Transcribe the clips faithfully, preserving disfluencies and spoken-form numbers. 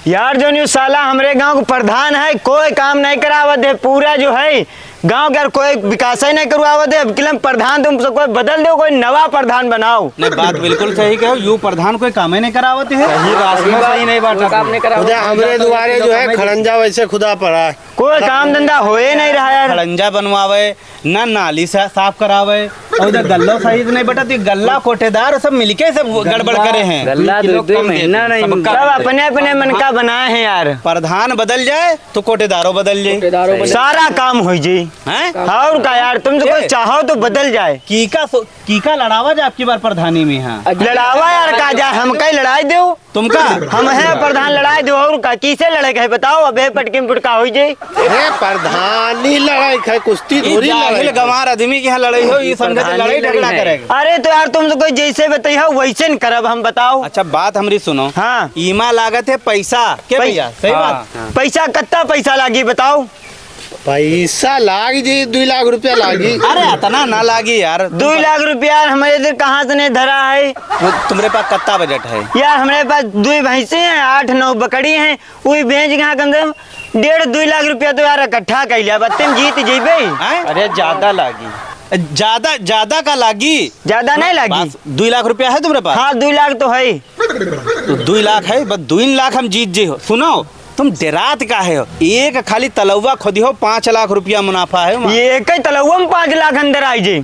यार, जौन यू साला हमरे गाँव क प्रधान है, कोई काम नहीं करावत है। पूरा जो है गाँव के यार कोई विकास ही नहीं करवावत है। अब किलम प्रधान तुम सब कोई बदल दो, कोई नवा प्रधान बनाओ। नहीं, बात बिल्कुल सही कहो, यू प्रधान कोई काम ही नहीं करावत है। सही बात है, सही नहीं बात कोई है। काम नहीं करावत। खुदा हमरे दुआरे जो है खड़ंजा वैसे खुदा पड़ा है। कोई काम धंधा होए नहीं रहा यार। खड़ंजा बनवावे, ना नाली सा-, साफ करावे, और उधर गल्ला साइज नहीं बटा, तो गल्ला कोटेदार सब मिलके सब गड़बड़ करे हैं। गल्ला दो, दो महीना नहीं, सबका सब अपने अपने मन का बनाए हैं यार। प्रधान बदल जाए तो कोटेदारो बदल जाए, कोटेदारो बदल सारा काम हो जाए। हैं? और का यार, तुम तो कोई चाहो तो बदल जाए। की का सो-, की का लड़ावा जाए आपकी बार प्रधानी में? हाँ, लड़ावा यार का जाए, हम कई लड़ाई दो। तुमका? हम हैं प्रधान, लड़ाई दो और का, किसे लड़े के है बताओ? अबे पटकिन पुटका होई जे। हे प्रधानी लड़ाई के है, कुश्ती ई थोड़ी लड़ाई जाहिल के है। गंवार आदमी के यहाँ लड़ाई हो, ई समझे तो प्रधानी लड़ाई लड़ाई झगड़ा है। करेगा। अरे तो यार तुम तो कोई जैसे बताई हो वैसे न करब हम, बताओ। अच्छा बात हमरी सुनो। हाँ। ईमा लागत है पैसा। के पै-, भैया, सही हाँ। बात? हाँ। पैसा कत्ता पैसा लागी बताओ? पैसा लाग जी, दुई लाख रुपया लागी। अरे, अतना ना लागी यार। दुई लाख रुपया यार, हमरे इधर कहाँ से नहीं धरा है? वो तुमरे पास कत्ता बजट है? यार, हमरे पास दुई भैंसे हैं, आठ नौ बकरी हैं, वही बेच के हाँ कम से कम डेढ़ दुई लाख रुपया तो यार इकट्ठा कर लिया, बत्ते में जीत जइबे। हैं? अरे, ज्यादा लागी। ज्यादा, ज्यादा का लागी? ज्यादा नहीं लागी। बस, दुई लाख रुपया है तुम्हरे पास? हाँ, दुई लाख तो है। तो दुई लाख है, बस दुई लाख हम जीत जे हो। सुनो, तुम डेरात काहे हो? एक खाली तलौवा खोदी हो, पाँच लाख रुपया मुनाफा है वहाँ। ये एक ही तलौवा में पाँच लाख अंदर आई जे।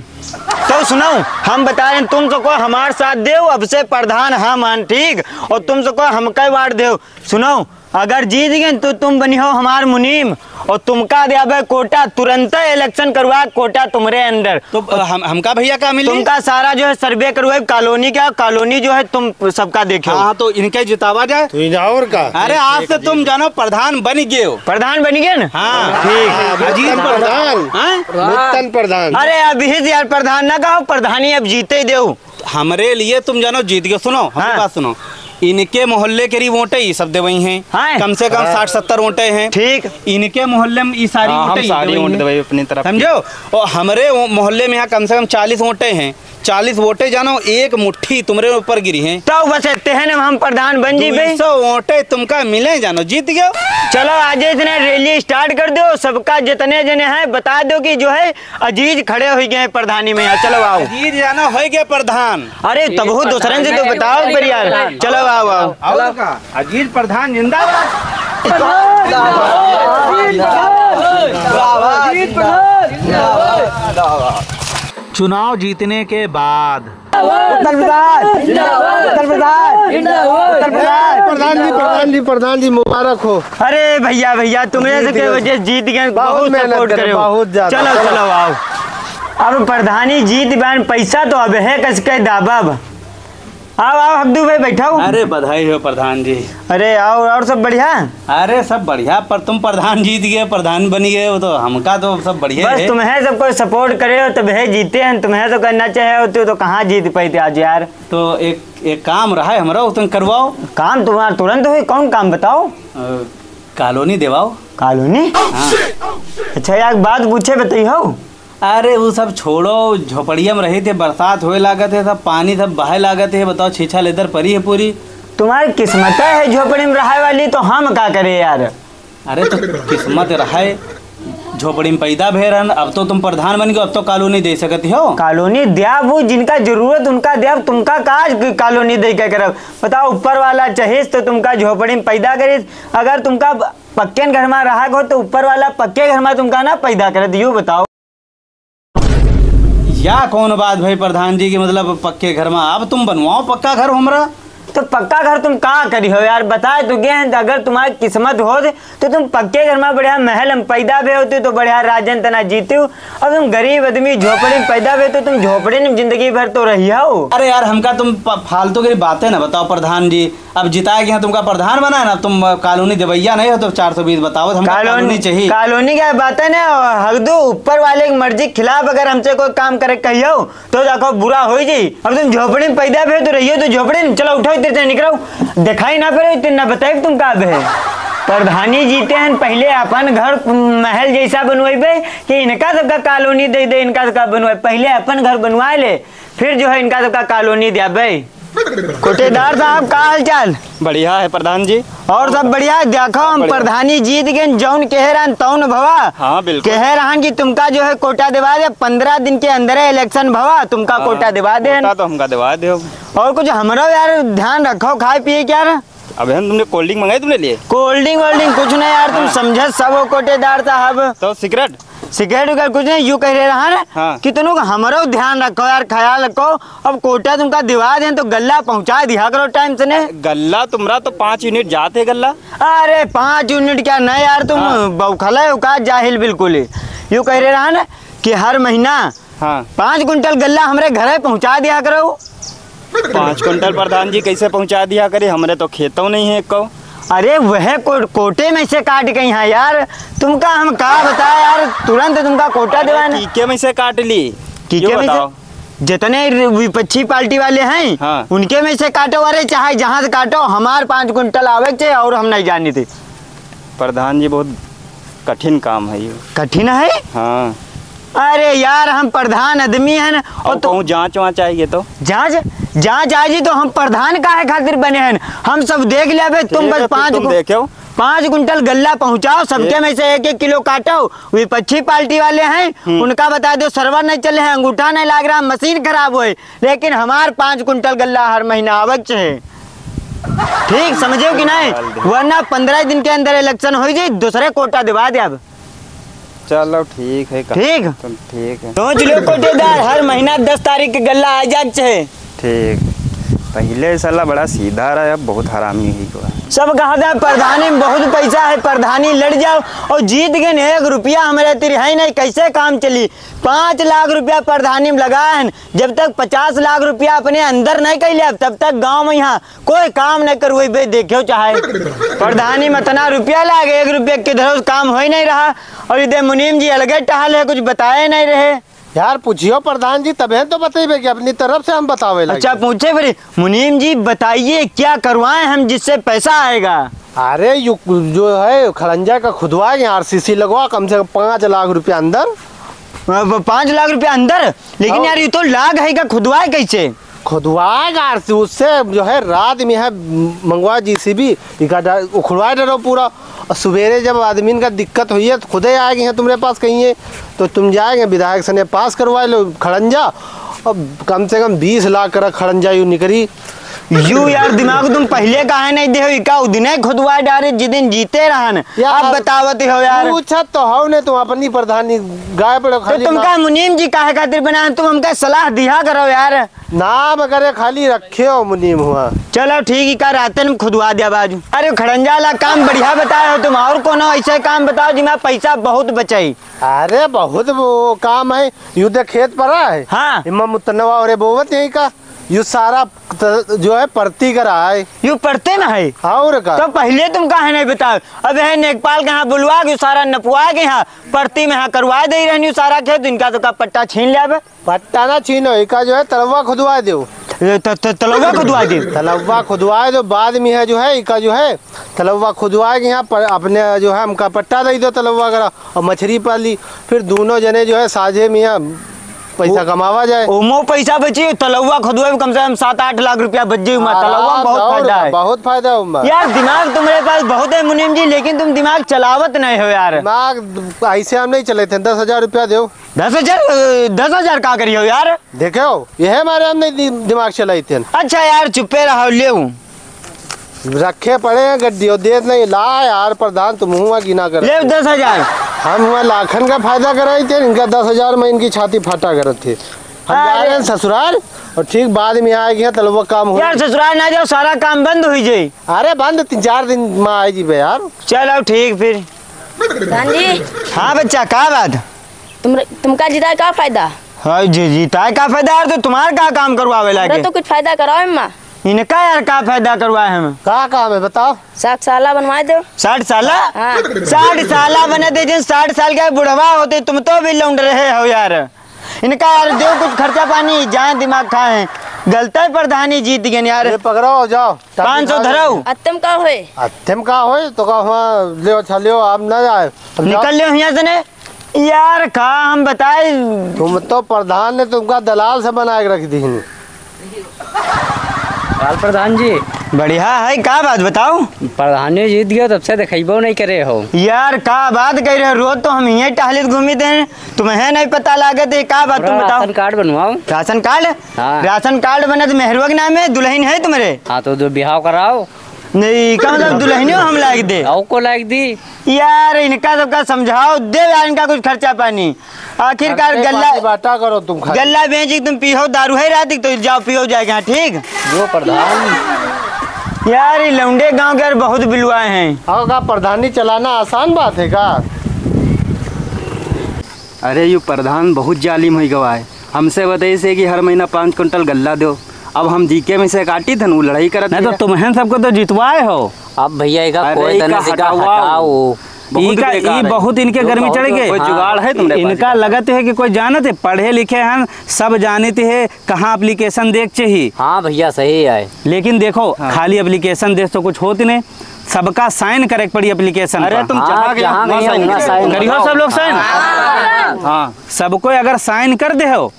तो सुनो, हम बता रहे हैं, तुम सबको हमार साथ देव, अब से प्रधान हम हन, ठीक? और तुम सबको हमका ही वार्ड देव। सुनो, अगर जीत गए तो तुम बनी हो हमार मुनीम और तुमका देबे कोटा, तुरंत इलेक्शन करवा कोटा तुम्हरे अंदर। तो हम, हमका भैया का मिली? तुमका सारा जो है सर्वे करवाए कॉलोनी का, कॉलोनी जो है तुम सबका देखे हो। हाँ, तो इनके जितावा जाए। तो इन और का? अरे आज से तुम जानो प्रधान बन गए हो। प्रधान बन गए ना? हाँ। ठीक। हाँ, अजीत मुत्तन प्रधान। प्रधान। हाँ? मुत्तन प्रधान। अरे अभी से यार प्रधान ना कहो, प्रधानी अब जीते देव। हमरे लिए तुम जानो जीत गए। सुनो, हमरी हाँ। बात सुनो। इनके मोहल्ले के री वोटे ई सब देवई हैं। हाँ। कम से कम हाँ। साठ सत्तर वोटे हैं। ठीक। इनके मोहल्ले में ई सारी हाँ, हम वोटे ई सारी देवई वोट हैं। देवई अपनी तरफ से। समझो? और हमरे वो मोहल्ले में यहाँ कम से कम चालीस वोटे हैं। चालीस वोटे जानो एक मुट्ठी तुम्हरे ऊपर गिरी हैं। तो बस इतने हैं ना, हम प्रधान बन जी भाई। दुई सौ वोटे तुमका मिले जानो, जीत गयो। चलो आज इतने रैली स्टार्ट कर दो, सबका जितने जने हैं बता दो कि जो है अजीज खड़े होइ गए प्रधानी में, यहाँ चलो आओ। अजीज जाना होइ गए प्रधान। अरे तबहू दूसरन से तो बताओ पर यार, चलो आओ, आओ। और का? अजीज प्रधान जिंदाबाद। चुनाव जीतने के बाद उत्तर प्रधान, जिंदाबाद। उत्तर प्रधान, जिंदाबाद। उत्तर प्रधान। प्रधान जी, प्रधान जी, प्रधान जी, मुबारक हो। अरे भैया, भैया, तुम्हरे सबके वजह से जीत गए, बहुत बहुत मेहनत सपोर्ट करे, करे हो। बहुत ज्यादा। चलो, चलो। चलो, आओ। अब प्रधानी जीत बन, पैसा तो अब है, कसके दाबब। आओ, आओ, हकदू भाई, बैठाओ। अरे, बधाई हो प्रधान जी। अरे, आओ, और सब बढ़िया? अरे, सब बढ़िया, पर तुम प्रधान जीत गए, प्रधान बन गए, वो तो हमका तो सब बढ़िया बस है। तुम्हें सब कोई सपोर्ट करे हो, तब है जीते हैं, तुम्हें तो करना चाहिए होते तो कहाँ जीत पाते आज यार। तो एक, एक काम रहा है हमरा, वो तुम करवाओ। काम तुम्हारा तुरंत हुई, कौन काम बताओ? अ, कॉलोनी देवाओ। कॉलोनी? हाँ। अच्छा, एक बात पूछे, बताई हो? अरे, वो सब छोड़ो, झोपड़िया में रही थे, बरसात होए लागत है, सब पानी सब बहे लागत है, बताओ, छीछा लेदर परी है पूरी। तुम्हारी किस्मत है झोपड़ी में रहे वाली, तो हम का करे यार? अरे, तो किस्मत रहे, झोपड़ी में पैदा भे रहन, अब तो तुम प्रधान बन गए, अब तो कॉलोनी दे सकती हो। कॉलोनी द्याब, वो जिनका जरूरत उनका द्याब, तुमका का कॉलोनी दे के करब? बताओ, ऊपर वाला चाहिस तो तुमका झोपड़ी में पैदा करिस, अगर तुमका पक्के घर में रहा हो तो ऊपर वाला पक्के घर में तुमका ना पैदा करे, तो यू बताओ। या कौन बात भाई प्रधान जी की, मतलब पक्के घर में, अब तुम बनवाओ पक्का घर हमरा। तो पक्का घर तुम का करी हो यार, बताए तो गए हैं, अगर तुम्हारी किस्मत होत तो तुम पक्के घर में बढ़िया महल में पैदा भे होते तो बढ़िया राजन तना जीते हो। अब तुम गरीब आदमी झोपड़ी में पैदा भे तो तुम झोपड़ी में जिंदगी भर तो रही हो। अरे यार, हमका तुम प-, फालतू की बातें ना बताओ प्रधान जी, अब जिताए के यहाँ तुमका प्रधान बनाए ना, तुम कॉलोनी देवैया नहीं हो तो चार सौ बीस बताओ, हमका कॉलोनी, कॉलोनी चाहिए। कॉलोनी का बात है ना, हगदू ऊपर वाले की मर्जी के खिलाफ अगर हमसे कोई काम करे कहियो तो देखो बुरा हो ही जाई। अब तुम झोपड़ी में पैदा भे तो रहियो तो झोपड़ी में, चलो उठो इधर से निकलो, दिखाई ना पड़े इतना बताए तुम का भे। प्रधानी जीते हैं पहले अपन घर महल जैसा बनवाइबे कि इनका सबका कॉलोनी दे दे, इनका सबका बनवाए, पहले अपन घर बनवा ले, फिर जो है इनका सबका कॉलोनी द्याबे। कोटेदार साहब, का हाल चाल? बढ़िया है प्रधान जी। और सब बढ़िया है? देखो, हम बढ़िया। प्रधानी जीत गए, जौन कहे रहन तौन भवा। हाँ, बिल्कुल। कहे रहन कि तुमका जो है कोटा दिवा दे, पन्द्रह दिन के अंदर election भवा, तुमका हाँ, कोटा दिवा दे। कोटा तो हमका दिवा दे। और कुछ हमरो यार ध्यान रखो, खाए पिए क्या ना? अबे हम तुमने cold drink मंगाई, तुमने लिए? Cold drink वोल्ड ड्रिंक कुछ नहीं यार, तुम हाँ। समझे सब हो कोटेदार साहब। तो सिगरेट? सिगरेट उगरेट कुछ नहीं, यूं कह रहे रहा ना हाँ। कि तुम लोग हमरो ध्यान रखो यार, ख्याल रखो। अब कोटा तुमका दिवा दें तो गल्ला पहुंचा दिया करो time से ने। गल्ला तुम्हरा तो पाँच यूनिट जाते गल्ला। अरे पाँच यूनिट क्या नहीं यार, तुम हाँ। बौखले हो का, जाहिल बिल्कुल ही। यूं कह रहे रहा ना कि हर महीना हाँ। पाँच कुंटल गल्ला हमरे घरे पहुँचा दिया करो। पाँच कुंटल प्रधान जी कैसे पहुँचा दिया करे? हमरे तो खेतों नहीं है एको। अरे वह को-, कोटे में से काट गई हैं यार, तुमका हम का बताए यार, तुरंत तुमका कोटा अरे दिवाए ना। कीके में से काट ली? कीके यो में से? बताओ। जितने र-, विपक्षी पार्टी वाले हैं, हाँ। उनके में से काटो, अरे चाहे जहाँ से काटो, हमार पाँच कुंटल आवे के चाहे और हम नहीं जानी थे। प्रधान जी, बहुत कठिन काम है ये। कठिन है? हाँ। अरे यार, हम प्रधान आदमी हैं ना, और और तो कहूँ जाँच वाँच आइए तो? जाँच, जाँच आइए तो हम प्रधान काहे खातिर बने हैं? हम सब देख लेबे, तुम ठीक बस है, फिर पाँच तुम कु-, देखेउ। पाँच कुंटल गल्ला पहुँचाओ, सबके ठीक। में से एक एक किलो काटो। विपक्षी पार्टी वाले हैं, हम्म। उनका बता दो, server नहीं चले हैं, अंगूठा नहीं लाग रहा, मशीन खराब हुए, लेकिन हमार पाँच कुंटल गल्ला हर महीना आवे के चाहे। ठीक समझे हो कि नहीं? वरना पन्द्रह दिन के अंदर election हो जाए, दूसरे कोटा दिवा दे अब। चलो ठीक है, का-, ठीक? तुम ठीक है। सोच लो कोटेदार, हर महीना दस तारीख के गल्ला आ जाए के चाहे। ठीक। पहिले साला बड़ा सीधा रहा, अब बहुत हरामी हुई गवा। सब कहा था प्रधानी में बहुत पैसा है, प्रधानी लड़ जाओ और जीत गए, एक रुपया हमारे तिर है नहीं, कैसे काम चली? पाँच लाख रुपया प्रधानी में लगा है, जब तक पचास लाख रुपया अपने अंदर नहीं कर लिया, तब तक गाँव में यहाँ कोई काम नहीं करवाई बे, देखियो चाहे। प्रधानी में इतना रुपया लागे, एक रुपया किधर से काम हो ही नहीं रहा। और इधर मुनीम जी अलगे टहल है, कुछ बताए नहीं रहे। यार पूछियो प्रधान जी, तबे तो बतेबे कि अपनी तरफ से हम बतावे लगे। अच्छा पूछे फिर, मुनीम जी बताइए क्या करवाएं हम जिससे पैसा आएगा? अरे यू, जो है खड़ंजा का खुदवाए, आरसीसी लगवा, कम से कम पाँच लाख रुपया अंदर। अब पाँच लाख रुपया अंदर? लेकिन और यार, ये तो लाग है का, खुदवाए कैसे? खुदवाए आरसीसी, उससे जो है रात में है मंगवा जीसीबी, इका डा-, उखड़वाए डरो पूरा। और सुबेरे जब आदमी का दिक्कत हुई है तो खुदे आएगे हैं तुम्हारे पास कहीं है, तो तुम जाएंगे विधायक सने पास करवा लो खड़ंजा। अब कम से कम बीस लाख करा खड़ंजा यू निकरी। यू यार दिमाग तुम पहिले काहे नहीं दे हो, इका उदिने खुदवा डारे जिदिन जीते रहन। यार, अब बतावत हो यार। पूछत तो हो ने, तुम अपनी प्रधानी गाय पड़ो तो खाली तुमका ना। मुनीम जी काहे खातिर बनाए, तुम हमका सलाह दिया करो यार। नाम करे खाली रखे हो मुनीम हुआ। चलो ठीक है, का रातन में खुदवा दिया बाजू। अरे खड़ंजा ला काम बढ़िया बताए हो तुम, और कोनो ऐसे काम बताओ जिमा पैसा बहुत बचाई। अरे बहुत वो काम है, यू दे खेत पड़ा है। हाँ। इमा मुतनवा और बोवत यही का। यू सारा त-, जो है परती करा है। यू परते में है? और का? तो पहिले तुम काहे नहीं बताओ? अब है नेकपाल के यहाँ बुलवा के सारा नपवा के यहाँ परती में यहाँ करवा दे रहनी सारा खेत, इनका तो का पट्टा छीन ले अब। पट्टा ना छीनो, इका जो है तलवा खुदवा दो। ये त-, त-, तलवा खुदवा दे। तलवा खुदवा दो, बाद में है जो है इका जो है तलवा खुदवा के यहाँ पर अपने जो है हमका पट्टा दे दो तलवा करा और मछरी पाली, फिर दोनों जने जो है साझे में यहाँ पैसा ओ, कमावा जाए। ओमो पैसा बची, तलौवा खोदवे में कम से कम सात आठ लाख रुपया बच जाई, उमा तलौवा में आराम से, बहुत और फायदा का, है। बहुत फायदा है उमा। यार, दिमाग तुम्हारे पास बहुत है मुनीम जी, लेकिन तुम दिमाग चलावत नहीं हो यार। दिमाग ऐसे हम नहीं चले थे, दस हजार रुपया दो। दस हजार? अ, दस हजार का करियो यार? देखो, यह हमारे हम नहीं दि-, दिमाग चलाई थे। अच्छा यार, चुप्पे रहो, ले। रखे पड़े हैं गड्डी, और देत नहीं, ला यार प्रधान, तुम हुआ गिना कर। ले दस हजार। हम हुआ लाखन का फायदा कराई थे, इनका दस हजार में इनकी छाती फाटा करत थे। हम जा अरे। रहे हैं ससुराल, और ठीक बाद में आए गए, तलवा काम हो। यार ससुराल ना जाओ, सारा काम बंद हुई जाई। अरे बंद तीन चार दिन में आए जी बे यार। चलो ठीक फिर। प्रधान जी। हाँ बच्चा, का बात? तुम, तुमका जीता है का फायदा? हाँ जी, जीता है का फायदा यार, तो तुम्हारा का काम करवावे हमरा लागे? तो कुछ फायदा कराओ इम्मा। इनका यार का फायदा करवाए हम? का काम है बताओ? साठ साला बनवाए दो। साठ साला? हाँ। साठ साला बने दे, जिन साठ साल के बुढ़वा होते, तुम तो भी लौंड रहे हो यार। इनका यार दो कुछ खर्चा पानी, जाए दिमाग खाए। गलते प्रधानी जीत गए यार। ये पकड़ो, जाओ। पाँच सौ धराओ। अत्ते में का होए? अत्ते में का होए? तो का हुआ, ले अच्छा ले, आप ना जाए। अब जाओ। निकल ले यहाँ से ने। यार, का हम बताए? तुम तो प्रधान ने तुमका दलाल से बना के रख दी। लाल प्रधान जी। बढ़िया है, का बात बताओ? प्रधान जी जीत गयो, तब से देखइबो नहीं करे हो। यार, का बात कह रहे हो? रोज तो हम यहीं टहलित घूमित हैं, तुम्हें नहीं पता लागत है, का बात तुम हमरा बताओ? राशन कार्ड बनवाओ। राशन कार्ड? हाँ। राशन कार्ड बने तो मेहरुआ के नाम है, दुल्हन है तुम्हरे? हाँ, तो जो बिहाव कराओ। नहीं, का मतलब दुल्हनियो हम लाग दे? आओ को लाग दी। यार, इनका सबका समझाओ, दे यार इनका कुछ खर्चा पानी। आखिरकार खर्चे गल्ला, पानी बांटा करो तुम खाली। गल्ला बेच के तुम पीहो दारू है रात की, तो जाओ पीहो जाके यहाँ, ठीक? जो प्रधान। यार, ये लौंडे गांव के यार बहुत बिलवाए हैं। हाँ, का प्रधानी चलाना आसान बात है का? अरे, यू प्रधान बहुत जालिम होइ गवा है। हमसे बताइस है कि हर महीना पाँच कुंटल गल्ला दो। अब हम जीके में से काटी थन, वो लड़ाई करत नहीं तो है। तुमहन सबको तो जितवाए हो। अब भैया, एका अरे, कोई एका तने से का हटाओ। हटाओ। बहुत इनका, बेकार ई है। बहुत इनके जो गर्मी कहो चढ़ तो गए। कोई जुगाड़ है तुमरे पास? इनका लगत है कि कोई जानत है, पढ़े लिखे हैं, सब जानते हैं, कहाँ application देख चाहिए। हाँ भैया, सही है। लेकिन देखो, हाँ। खाली application देख तो कुछ होत नहीं, सबका sign करे के पड़ी application अरे, पर। तुम हाँ, जहाँ गए, जहाँ वहाँ गए, sign वहाँ करिए। Sign करियो सब लोग sign। हाँ। हाँ। सबको अगर sign कर दे हो,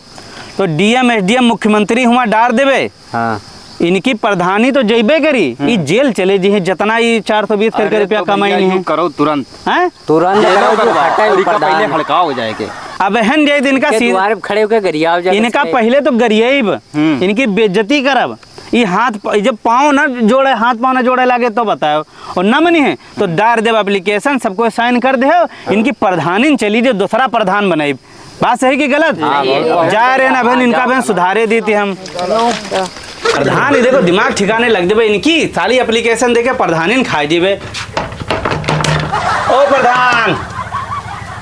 तो डीएम, एसडीएम, मुख्यमंत्री हुआ डार देबे। हाँ। इनकी प्रधानी तो जइबे करी, हम्म। ई जेल चले जी हैं, जितना ई चार सौ बीस करके अरे रुपया तो भैया, कमाई यूं है। करो तुरंत। हैं? तुरंत जेलो करो, जो करवाओ, हटाए और इनका प्रधान। पहले हड़काओ जाए के। अब हन जाए तो इनका इनके सी-, द्वार पे खड़े होके गरियाओ जाए इनका इसके। पहले तो गरियाइब, हम्म। इनकी बेइज्जती करब। ई हाथ प-, जब पाँव ना जोड़े, हाथ पाँव ना जोड़े लागे तो बताओ, और ना मनी है तो डार देब application, सबको sign कर दे। इनकी प्रधानी चली जो दूसरा प्रधान बनाइब। बात सही कि गलत? हाँ, बहुत। जा रहे ना बहन, इनका बहन सुधारे देती हम। प्रधान, ये देखो, दिमाग ठिकाने लग देबे इनकी, साली application देके प्रधानी न खाई देबे। ओ प्रधान,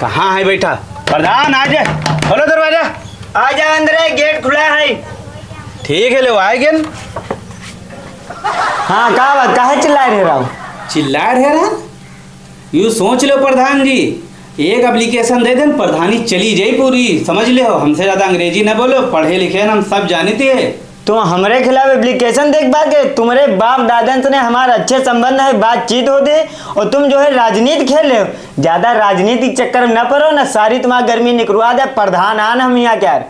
कहाँ है बैठा? प्रधान, आ जा, खोलो दरवाजा। आ जा अंदर, गेट खुला है। ठीक है, ले, आ गए। हाँ, का बात, काहे चिल्लाए रहे रहो? चिल्लाए रहे रहा? यू सोच लो प्रधान जी, एक application दे देन, प्रधानी चली जाई पूरी, समझ ले हो। हमसे ज्यादा अंग्रेजी न बोलो, पढ़े लिखे न हम सब जानित है। तुम हमरे खिलाफ application देख बाके, तुम्हरे बाप दादन से ने हमार अच्छे संबंध है, बातचीत होते, और तुम जो है राजनीति खेल रहे हो। ज्यादा राजनीति के चक्कर में न पड़ो, न सारी तुम्हार गर्मी निकलवा दे, प्रधान आन हम यहाँ क्या। अरे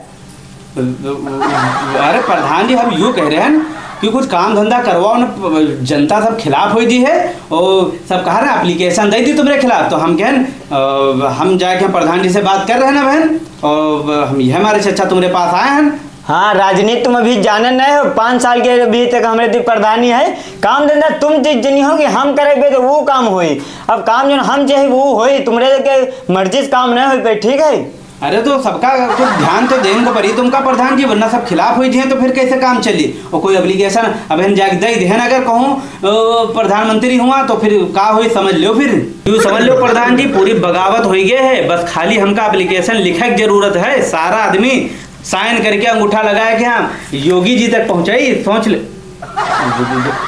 प्रधान जी, हम यूँ कह रहे हैं कि कुछ काम धंधा करवाओ न, जनता सब खिलाफ होइ दी है और सब कह रहे हैं application दे दी तुम्हरे खिलाफ। तो हम कहन, अ, हम जाके प्रधान जी से बात कर रहे हैं ना बहन, और हम यह हमारे चचा तुम्हरे पास आए हैं। हाँ, राजनीति तुम अभी जाने नहीं हो, पाँच साल के अभी तक हमरे दी प्रधानी है। काम धंधा तुम जिस जनी हो कि हम करेबे तो वो काम होई। अब काम जो हम चाहे वो होई, तुम्हरे के मर्जी से काम नहीं हो पे, ठीक है? अरे तो सबका कुछ ध्यान तो देन को पड़ी तुमका प्रधान जी, वरना सब खिलाफ होइ जिहे तो फिर कैसे काम चली? और कोई application अब हम जाके दे देहन अगर कहूँ, अ, प्रधानमंत्री हुआ तो फिर का होई समझ लो फिर। यूँ समझ लो प्रधान जी, पूरी बगावत होइ गए है, बस खाली हमका application लिखे के जरूरत है, सारा आदमी sign करके अंगूठा लगाए के हम योगी जी तक पहुँचाई, सोच ले।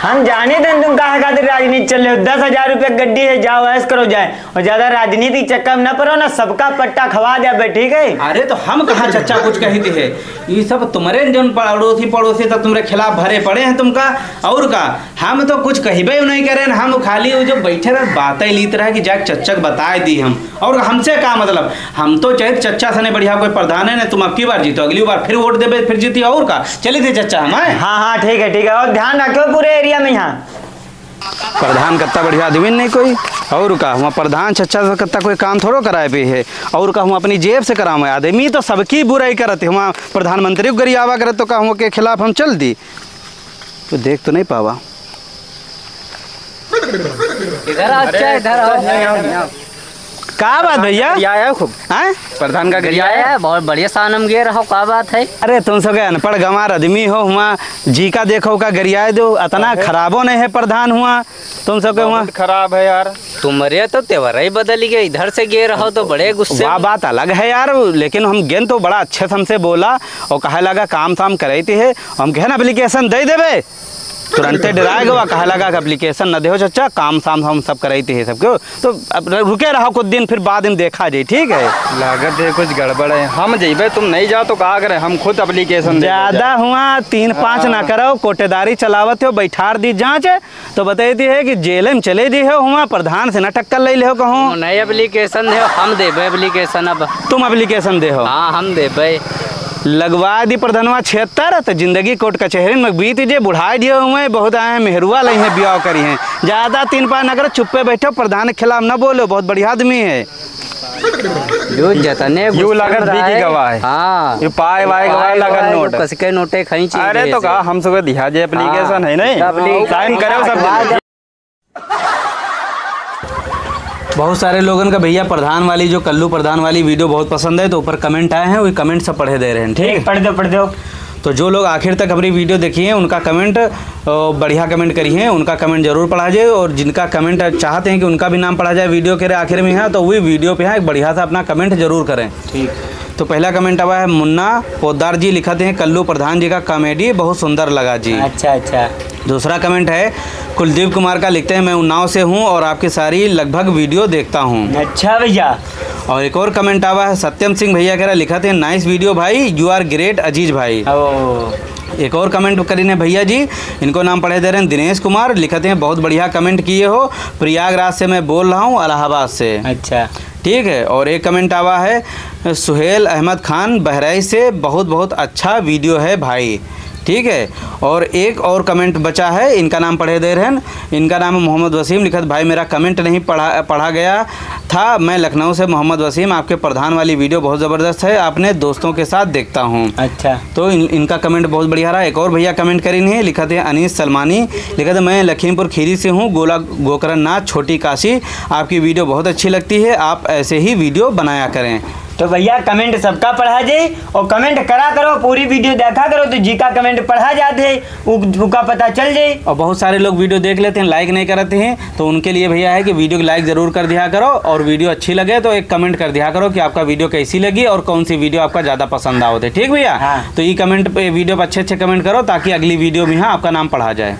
हम जाने देन तुम काहे खातिर राजनीति चल रहे हो, दस हजार रुपया गड्डी है, जाओ ऐश करो जाए। और ज्यादा राजनीति के चक्कर में न पड़ो ना, सबका पट्टा खवा दे बे, ठीक है? अरे तो हम कहाँ चच्चा कुछ कही थी है, ये सब तुम्हारे जौन पड़ोसी पड़ोसी सब तुम्हारे खिलाफ भरे पड़े हैं तुमका, और का? हम तो कुछ कहिबे नहीं करें, हम खाली वो जो बैठे रहे बातें लीत रहे कि जाके चच्चा के बताए दी हम, और हमसे का मतलब? हम तो चाहे चच्चा सने बढ़िया कोई प्रधान है ना, तुम अब की बार जीतो, अगली बार फिर वोट देबे, फिर जीती, और का? चली थी चच्चा हम, हैं? हाँ, हाँ, ठीक है, ठीक है, और ध्यान रखो पूरे एरिया में यहाँ। प्रधान कत्ता बढ़िया आदमी नहीं कोई, और का, हुआ प्रधान चच्चा से कत्ता कोई काम थोड़ो कराए पे है, और का, हुआ अपनी जेब से करावे आदमी, तो सबकी बुराई करत है, हुआ प्रधानमंत्री को गरियावा करत, तो का, हुआ के खिलाफ हम चल दी, तो देख तो नहीं पावा। इधर आओ, अच्छा, इधर आओ। का बात भैया? गरियाया खूब। हैं? प्रधान का गरियाया है, बहुत बढ़िया सानम गे रहो, का बात है? अरे तुम सब के अनपढ़ गंवार आदमी हो, हुआ जी का देखो का गरियाए दो, अतना अरे। खराबो नहीं है प्रधान हुआ, तुम सब के हुआ। बहुत खराब है यार। तुम्हारे तो तेवर ही बदल गए, इधर से गे रहो तो बड़े गुस्से वाह, में। बात अलग है यार, लेकिन हम गेन तो बड़ा अच्छे से हमसे बोला और कहे लगा काम धाम करे थे, हम कहे ना application दे देबे, तुरंते डराए गवा, कहे लगा कि application न देहो चच्चा, काम धाम हम सब करे थे सबके। तो अब र-, रुके रहो कुछ दिन, फिर बाद में देखा जाई, ठीक है? लागत है कुछ गड़बड़ है, हम जइबे, तुम नहीं जाओ तो का करे, हम खुद application दे ज्यादा जाए। हुआ तीन पाँच ना हाँ। करो, कोटेदारी चलावत हो, बैठार दी जांच, तो बताई दी है कि जेल में चले दी हो, हुआ प्रधान से ना टक्कर ले ले हो कहूँ। नहीं application दे, हम देबे application अब। तुम application दे हो? हाँ, हम देबे। लगवा दी प्रधानवा छिहत्तर, तो जिंदगी कोर्ट कचहरी में बीत जे, बुढ़ाई दिए हुए, बहुत आए हैं मेहरुआ लई हैं, बियाह करी हैं। ज्यादा तीन पाँच न करो, चुप्पे बैठो, प्रधान के खिलाफ न बोलो, बहुत बढ़िया आदमी है। जो जतने यू गुस्सा लागत में भी की रहे। गवाह है। हाँ। यू पाए वाए गवाह पाए लागत वाए नोट। जो कसके नोटे खींची अरे तो जैसे। का हम सबके दिया जे application हाँ। है नहीं? Application। Sign करे सब। बहुत सारे लोगन का भैया प्रधान वाली, जो कल्लू प्रधान वाली video बहुत पसंद है, तो ऊपर comment आए हैं, वही comment सब पढ़े दे रहे हैं, ठीक? पढ़ दो, पढ़ दो। तो जो लोग आखिर तक हमारी video देखी हैं, उनका comment, अ, बढ़िया comment करी हैं, उनका comment जरूर पढ़ा जाए। और जिनका comment चाहते हैं कि उनका भी नाम पढ़ा जाए video के आखिर में यहाँ, तो वही video पे यहाँ एक बढ़िया सा अपना comment जरूर करें। ठीक। तो पहला comment आवा है मुन्ना पोद्दार जी, लिखत हैं, "कल्लू प्रधान जी का comedy बहुत सुंदर लगा जी।" अच्छा, अच्छा। दूसरा comment है कुलदीप कुमार का, लिखते हैं, "मैं उन्नाव से हूँ और आपकी सारी लगभग video देखता हूँ।" अच्छा भैया। और एक और comment आवा है सत्यम सिंह भैया कह रहा, लिखत हैं, "Nice video भाई, you are great अजीज भाई।" ओ। एक और comment करीने भैया जी, इनको नाम पढ़े दे रहे हैं दिनेश कुमार, लिखत हैं, "बहुत बढ़िया comment किए हो, प्रयागराज से मैं बोल रहा हूँ, इलाहाबाद से।" अच्छा। ठीक है, और एक comment आवा है सुहेल अहमद खान बहराइच से, "बहुत बहुत अच्छा video है भाई।" ठीक है, और एक और comment बचा है, इनका नाम पढ़े दे रहे हैं, इनका नाम है मोहम्मद वसीम, लिखत, "भाई मेरा comment नहीं पढ़ा, पढ़ा गया था, मैं लखनऊ से मोहम्मद वसीम, आपके प्रधान वाली video बहुत ज़बरदस्त है, आपने दोस्तों के साथ देखता हूँ।" अच्छा। तो इन, इनका comment बहुत बढ़िया रहा। एक और भैया comment करीन है, लिखत हैं अनीस सलमानी, लिखत हैं, "मैं लखीमपुर खीरी से हूँ, गोला गोकरनाथ छोटी काशी, आपकी video बहुत अच्छी लगती है, आप ऐसे ही video बनाया करें।" तो भैया comment सबका पढ़ा जाए और comment करा करो, पूरी video देखा करो, तो जी का comment पढ़ा जात है, उ-, उका पता चल जाए। और बहुत सारे लोग video देख लेते हैं, like नहीं करते हैं, तो उनके लिए भैया है कि video को like जरूर कर दिया करो और video अच्छी लगे तो एक comment कर दिया करो कि आपका video कैसी लगी और कौन सी video आपका ज़्यादा पसंद आवत है, ठीक भैया? हाँ। तो ये comment पे, video पे अच्छे अच्छे comment करो ताकि अगली video में यहाँ आपका नाम पढ़ा जाए।